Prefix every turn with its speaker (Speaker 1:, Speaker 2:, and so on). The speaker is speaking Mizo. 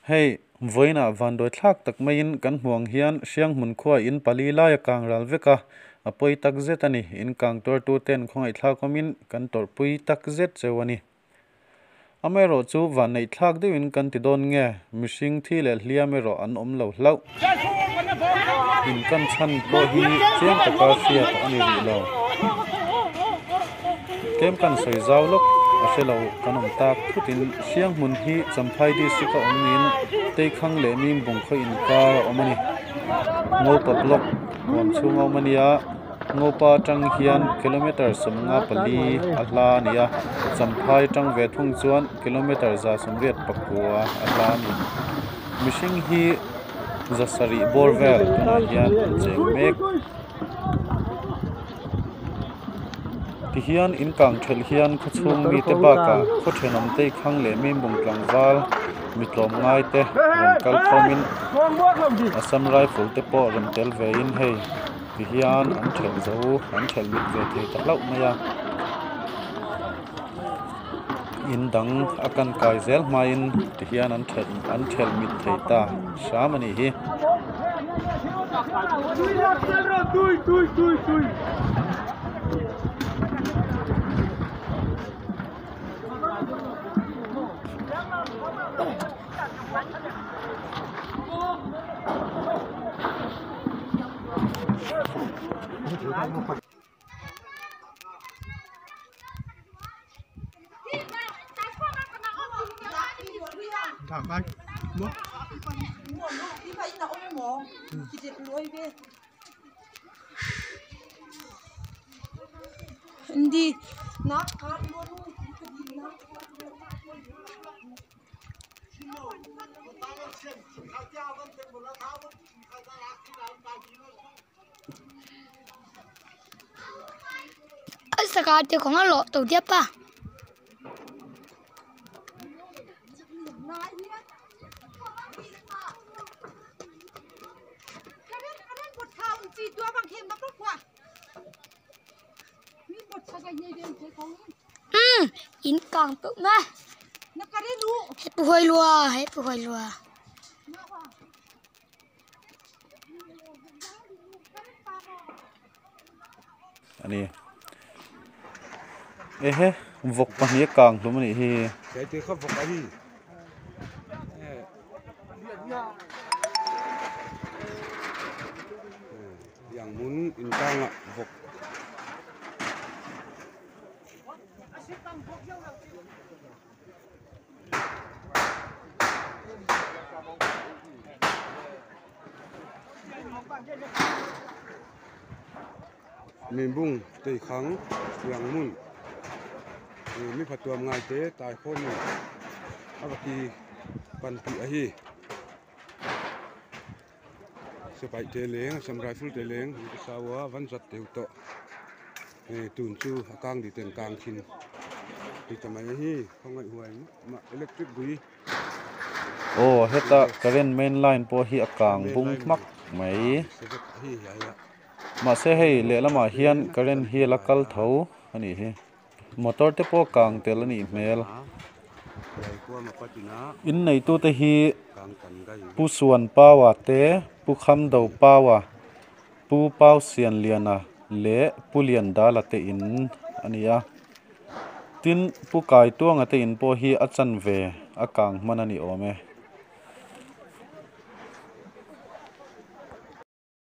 Speaker 1: Hei, vawiinah vanduai thlak tak maiin kan hmuh ang hian Hrianghmun khua in pali lai a kang ral vek a, a pawi tak zet a ni. In kang tuartu ten khawngaih thlak awmin kan tawrhpui tak zet cheu a ni. Amaherawh chu vanneih thlak deuhin kan ti dawn nge, mihring thi leh hliam erawh an awm lo hlauh. In kan chhan pawh hi chiang taka hriat a ni rih lo. Tlem kan sawi zau lawk a hre lo kan awm tak thutin Hrianghmun hi Champhai District a awm niin Teikhang leh Mimbung khaw inkar a awm a ni. Ngopa Block huam chhung a awm a nia, Ngopa atang hian kilometre 54 a hla a ni a, Champhai atang ve thung chuan kilometre 189 a hla a ni. Mihring hi 700 bawr vel tunah hian an cheng mek. Tihian in kang thelh hian khaw chhung mite bakah khaw thenawm te ikhang leh mimbung tlangval mi tlawm ngai te rawn kal khawmin Assam Rifle te pawh rawn tel vein hei tihian an thelh zo an thelh mit ve thei ta hlauh mai a. In dang a kan kai zel hmain tihian an thelh an thelh mit thei ta hram a nih hi. A ni. Ehe vawk pahnih a kang hlum a nih hi.
Speaker 2: Mimbung teikhang Hrianghmun mi phatuam ngai te tai khawm in a va ti pan tih a hi sipai te leng assam rifle te leng ka sau a van zat deuh tawh hei tun chu a kang dih ten kang thin ti ta mai a hi khawngaih huai mah electric bui.
Speaker 1: Aw heta current main line pawh hi a kang bung hmak mai mahse hei lehlamah hian current hi a la kal tho a nih hi motor te pawh kang tel a nih hmel in neitute hi Pu Suan Paua te Pu Khamdo Paua Pu Pau Sianliana leh Pu Liandala te in a ni a tin Pu Kaituanga te in pawh hi a chanve a kang hman a ni awm e.